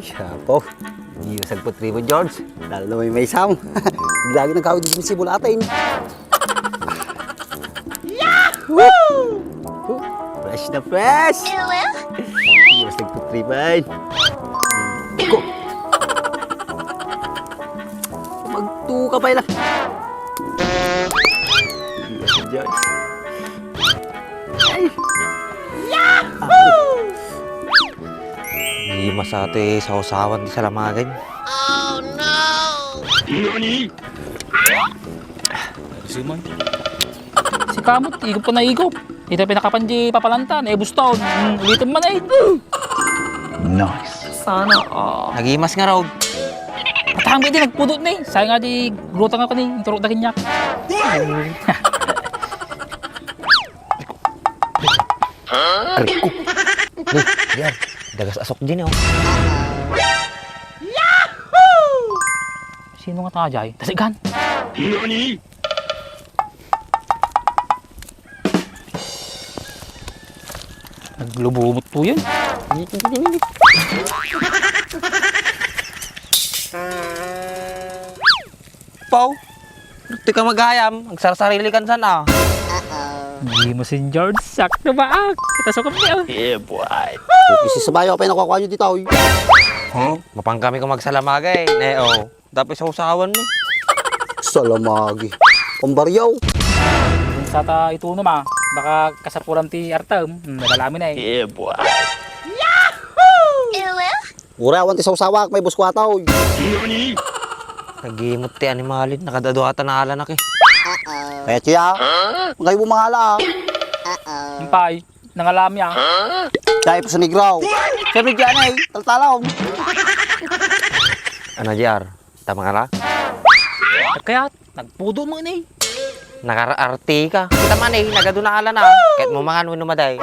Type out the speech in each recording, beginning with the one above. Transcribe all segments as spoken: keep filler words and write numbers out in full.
Siya po. Di masagput ribbon, George. Lalo na may maysam. Lagi nagkawid dito si Bulatin. Yahoo! Fresh na fresh! Di masagput ribbon. Ko. Magtuka pa ila. Di masagput, George. Ay. Yahoo! Di masate sawsawan ti salamagen. Oh, no! Nani? Simon. Si Kamot, igup ko na igup. Ita pinakapan di papalanta, naibuston. Hmm, ulitin man eh. Nice. Sana all. Nagimas nga raw. Patang pwede nagpudot ni. Sayang nga di gruta nga ko ni. Turok da kanya. Aray ko. Ni, yan. Dagas asok din, oh. Yahoo! Sino nga tayo, Jay? Tasigan! Nani? Naglubumot po yun. Pau, di ka magayam, agsarsarili kan sana. Di mo, Sen George, sakto ba, ah? Kita sa kape, oh. Yeah, boy. Isi sa bayo, apay nakuha nyo dito, oy. Huh? Mapang kami kung magsalamagay, ne, oh. Dapat sawsawan, no? Salamagi. Pambaryaw. Sata itunom, ah. Baka kasapuran ti artem. Hmm, nadalami na, eh. Yeah, boy. Yahoo! Ura, awan ti sawsawak, may buskwata, oy. Nagimot ti animalin, nakadadua ta naalanak eh. Kaya siya, magay mo mangala ah. Ampay, nangalami ah. Dahil pa sa negro. Sabi diyan eh, taltalon. Ano, J R? Tama nga la? Kaya, nagpudo mo ni. Nakaraarte ka. Kita man eh, nagaduna ala na. Kahit mo mangan, wano maday.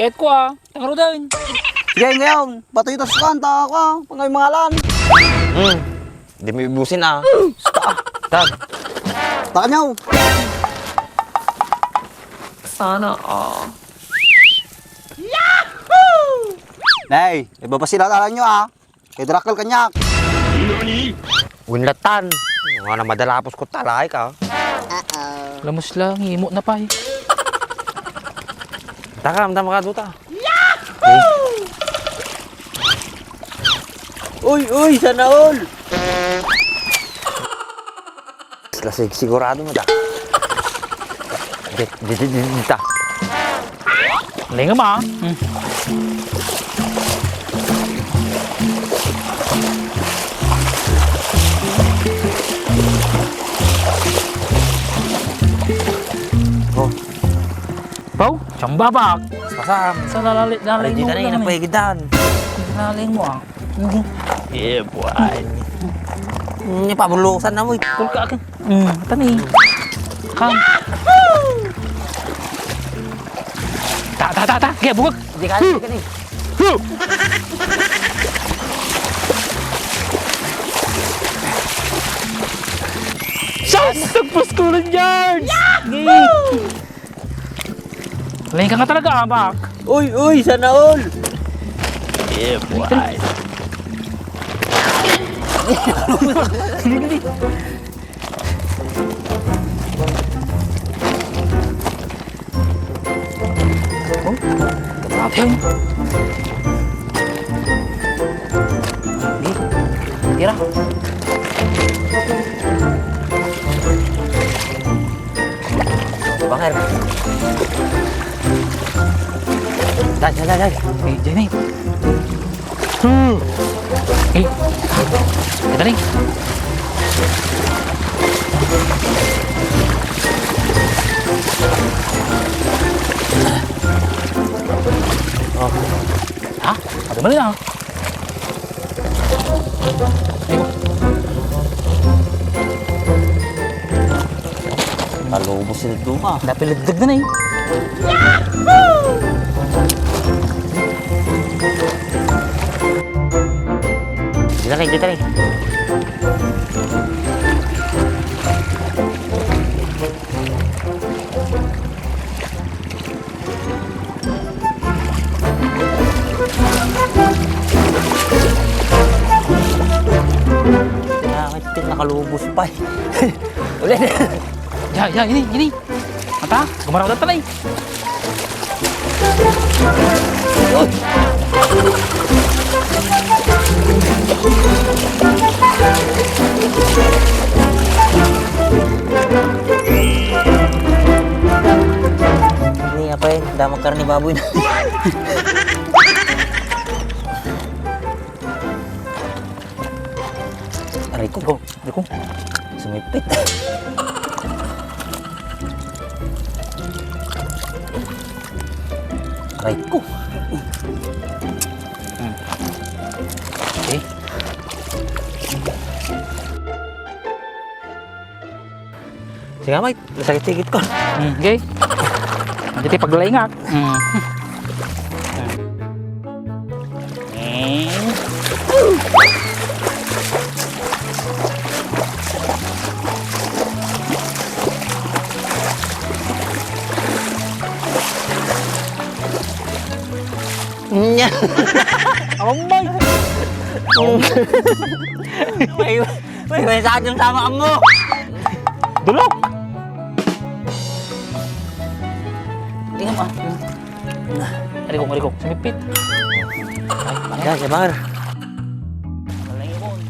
Kahit ko ah, tangaro din. Sige, ngayon, bato ito sa kanta ako ah. Pangay mangalan. Hmm. Di mo ibusin ah. Basta ah. Tag. Takan nyo. Sana all. Nay, ibabasilat alam nyo ah. Kay Drakel kanyak. Winlatan. Nga na madalapos ko talay ka. Lamos lang, imo na pay. Takam, tama ka, duta. Uy, uy, sana all. Sila sig-, sigurado mo da. Di, di, di, di, di ta. Lengem, ah. Hmm. Oh. Pau, sambabak. Pasam. Sa lalali-, lalay mo lang eh. Nagpagidan. Lalay mo, ah. Yeah, boy. Ini pabulusan na mo. Kulka akin. Hmm, tani. Kam. Ta, ta, ta, ta. Kaya bugag. Hindi ka, hindi ka ni. Sus! Nagpuskulan, Yards! Yahoo! Lengka nga talaga, ah, Mac. Uy, uy, sana all. Yeah, boy. Oh, grabe yun. Di, tira. Bangir. Dad, dad, dad, dad. Eh, Jenny. Hmm. Eh, kadali. Oh. Ha? Ada mana? Talubos ito ka. Napilagdag na na eh. Dito rin, dito rin. Kalubos pay. Ulit. Ya, ya, ini, ini. Mata, gumaraw na tanay. Ini apa ya? Damag karne baboy na. Aray ko. Aray ko. Aray ko. Sumipit. Aray ko. Hmm. Okay. Sige, Mike. Nasakit tigit ko. Hmm, okay. Nanti paglaingak. Hmm. Eh. Nya. Oh my. May, may, may sa ating sama mo. Dulok. Tingnan mo, ah. Arigong, arigong. Sumipit. Ay, ano? Yan, si Bar. Malaygon.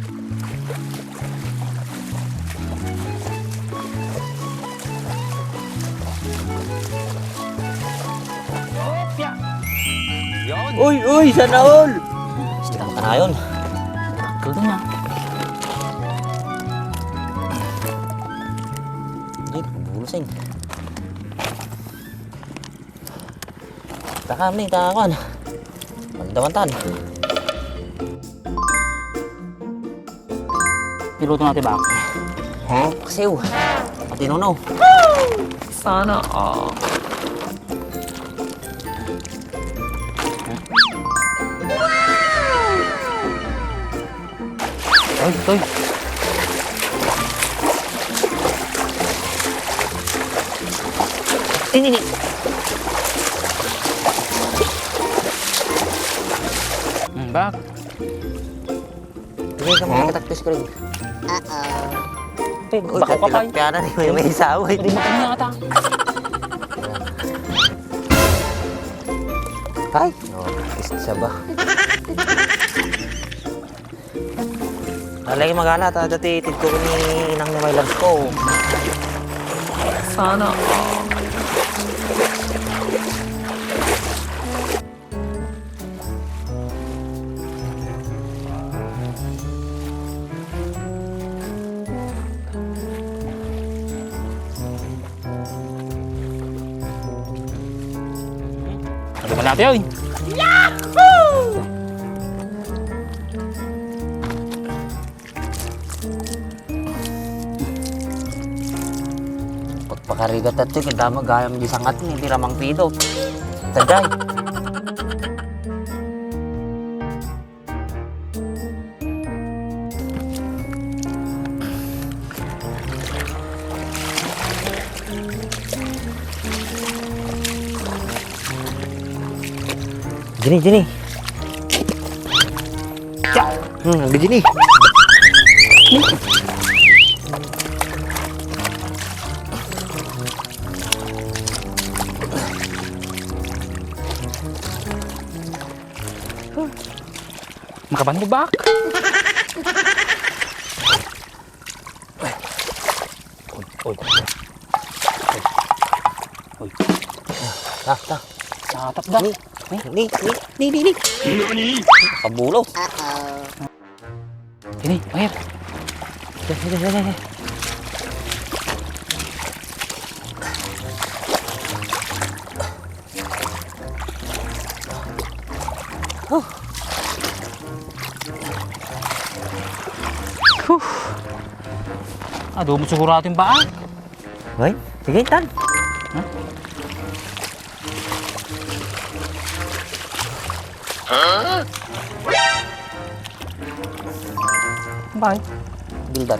Uy, uy, sana all! Gusto ka makanayon. Takkel na. Hindi, bulusing. Taka, mi, taka, kuan. Magdawantan. Niluto natin ba? Ha? Kasiw. Pati nuno. Sana all. Toy, toy. Ini, ini. Hmm, bak. Sige, sa mga kataktis ko rin. Uh-oh. Uy, baka pa, tilapia na ni may, may sawi. Pwede mo kanya ata. Ay, no, isa ba? Alay, magana ta dati tidko ni inang ni my loves ko. Sana. Ano ba natin, oy? Yahoo! Pagpakarigat tayo, kita magayam di sangat ni, di ramang pido. Taday. Jenny, Jenny. Ya. Hmm, ang Jenny. Makaban mo, bak? Oy, oy. Oy. Ta, ta. Natap da. Ni, ni, ni, ni, ni, ni. Nani? Kabulos. Ini, ayan. Dali, dali, dali, dali. Huh. Huh. Adobo siguro ating baa. Hoy, sige, tan. Huh? Bye. Gildat.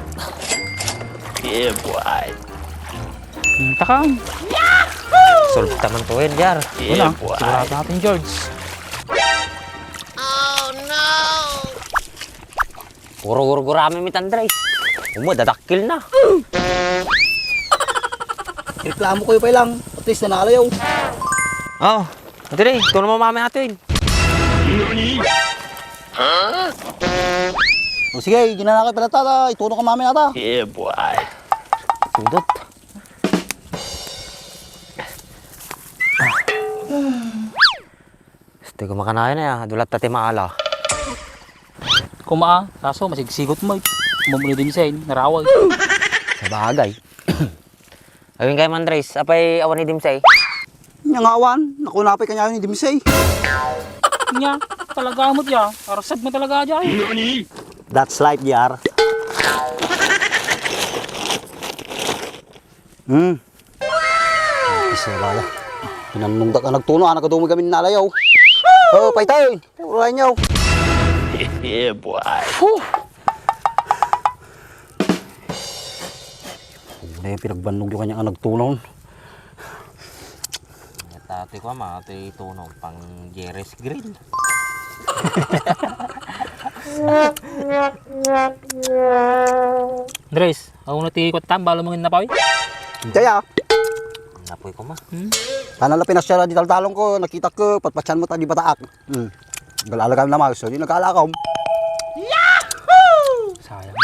Yeah, boy. Hmm, takam. Solve taman to, Jar. Yeah, boy. Sigurado natin, George. Oh, no! Puro gurgurami mit, Andres. Umo, dadakkel na. Reklamo kayo pa lang. At least nanalayaw. Oh, ito na eh. Ito na mamamay atin. O sige, ginana kayo pala tata. Ituno ka mamay nata. Yeah, boy. Sudot. Este ko makanayan ya, dulat ta ti maala. Kuma, kaso masigsigot mo, eh. Umamuli din siya, eh. Narawag. Sabagay. Awin kayo, Mandres, apay awan ni Dimsay? Nya nga awan, naku, napay kanya ni Dimsay. Nya, talaga mo diya. Arsag mo talaga diya, eh. That's life, J R. Hmm. Isa bala. Pinannungdak ang nagtuno, anak, kadumog kami nalayaw. Oh, paitay! Wala niyo. Yeah, boy. Whew! Wala yung pinagbannong yung kanyang nagtuno. Tati ko, ma, ito yung tuno pang Jerry's Grill. Andres, ako na ti ikot tam, balo mong napawi? Kaya, napoy ko, ma. Hmm? Sana la pinasya di taltalong ko, nakita ko, patpatyan mo ta di bataak. Hmm. Galalagan na, Mars, so di nagkaalakaw. Sayang.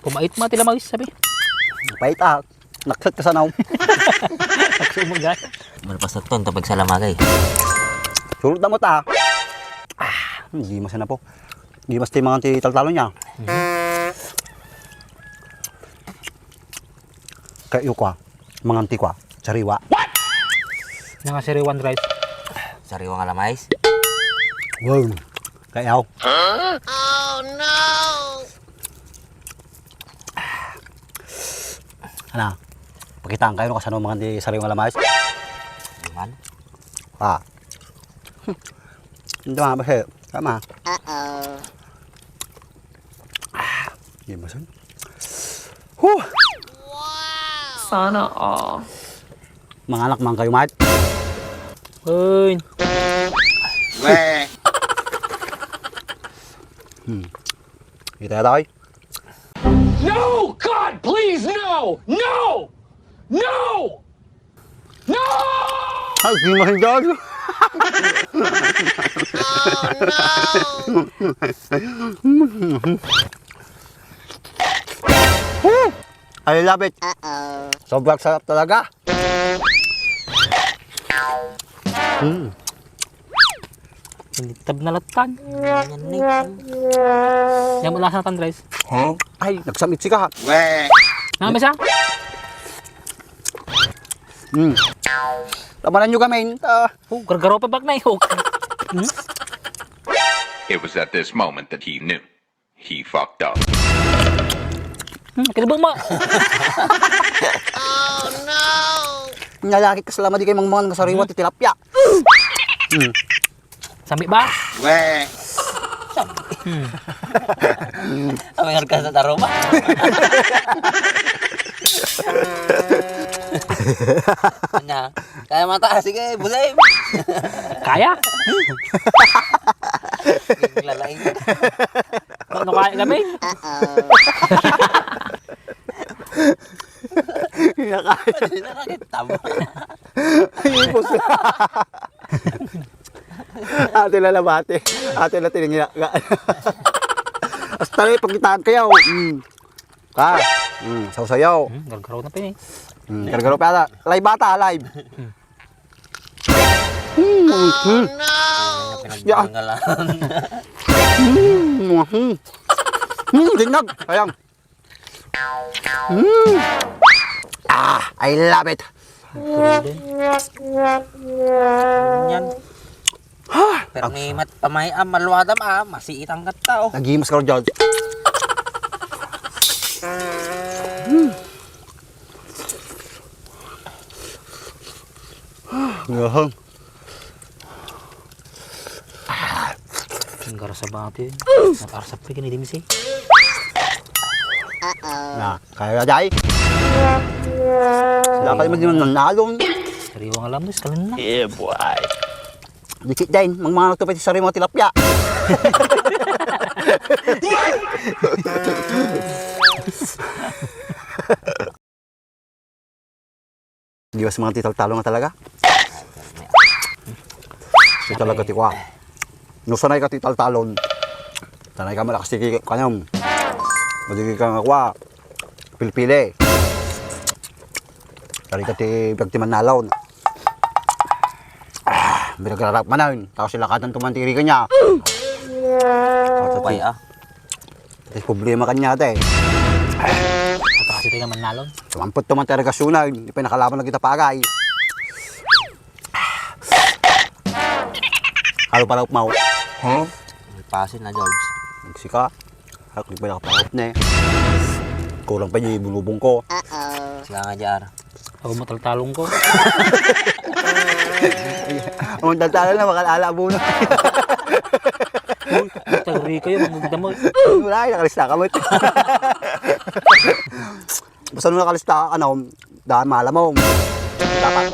Kumait mo, Tila Mars, sabi. Pait, ah. Naksat ka sanaw. Sumagay. Malpas na ton, tapag salamagay. Surut na mo ta. Ah, hindi masana po. Hindi mas timangan ti taltalo niya. Mhm. Kayo kwa, mangan ti kwa, sariwa. What? Nga sariwan rice. Sariwa nga lamais? Wow. Kayaw. Oh, no! Ana, pakitaan kayo no kasano mangan ti sariwa nga lamais? Di man. Ah. Hindi man, basta, tama. Uh-oh. Ah, di ba, son? Huh! Sana all. Manganak man kayo, Mart. Uy. Weh. Hmm. Kita tayo. No! God, please, no! No! No! No! Ay, di mahigaw. Oh, no! I love it. Uh-oh. Sobrang sarap talaga. Hmm. Tab na latan. Yan mo lasa, Andres. Huh? Ay, nagsamit sika. Weh. Nami sa? Hmm. Tamanan nyo kami. Ah. Oh, gargaro pa bak na ihok. Hmm? It was at this moment that he knew. He fucked up. Hmm, kaya ba ma? Oh, no! Nalaki ka, salama di kayo mang mga sariwa, ti tilapia. Hmm. Sambi ba? Weh. Hmm. Ang meron ka sa taroma. Anya, kaya mata, sige, bulim. Kaya? Lalaing. Ano kaya kami? Pinakain. Pinakain tama. Ipos. Ate lalabate. Ate la tiningila. Hasta na ipakitaan kayo. Mm. Ka. Mm, sausayaw. Hmm, gargaro na pin eh. Mm, gargaro pa ata. Live ata, live. Mm, mm. Ya. Pinagdingalan. Mm, mm. Mm, dinag. Sayang. Mm. Ah, I love it. Yan. Pero ni mat pamay, ah, maluadam, ah, masiitang kat tao. Nagimas ka, George. Ngahang. Ang garasa ba ate? Nag-arsap ka, kinidimsi. Na, kaya, Jai? Dapat naman di man nanalo. Sariwa nga lamnes, kalan na. Yeah, boy. Dikit, Jai. Mangmangan to pa sa sariwa nga tilapia. Di ba sa mga titaltalon nga talaga? Di talaga ti kwa. No sanay ka ti taltalon, sanay ka malakas ti kikip kanam. Madigi ka nga kwa, pilpili. Dari ka ti pagtimannalon. Ah, binagrarap manen. Tapos ilakadan tuman ti irigan niya. Pay, ah. Iti problema kaniata eh. Kasi tayo naman nalon. Sumampot naman talaga suna, hindi pa nakalaman na kita pagay. Halo para upmaw. Huh? Pasin na, George. Magsika. Ako, di pa nakapangop na eh. Kurang pa yung ibunubong ko. Sila nga, J R. Ako mataltalong ko. Ang taltalong na, makalaala mo na. Uy, tagri kayo, mangugdamot. Wala, ay, nakalista ka mo. Basta nung nakalista ka, ano, dahil malamong. Dapat,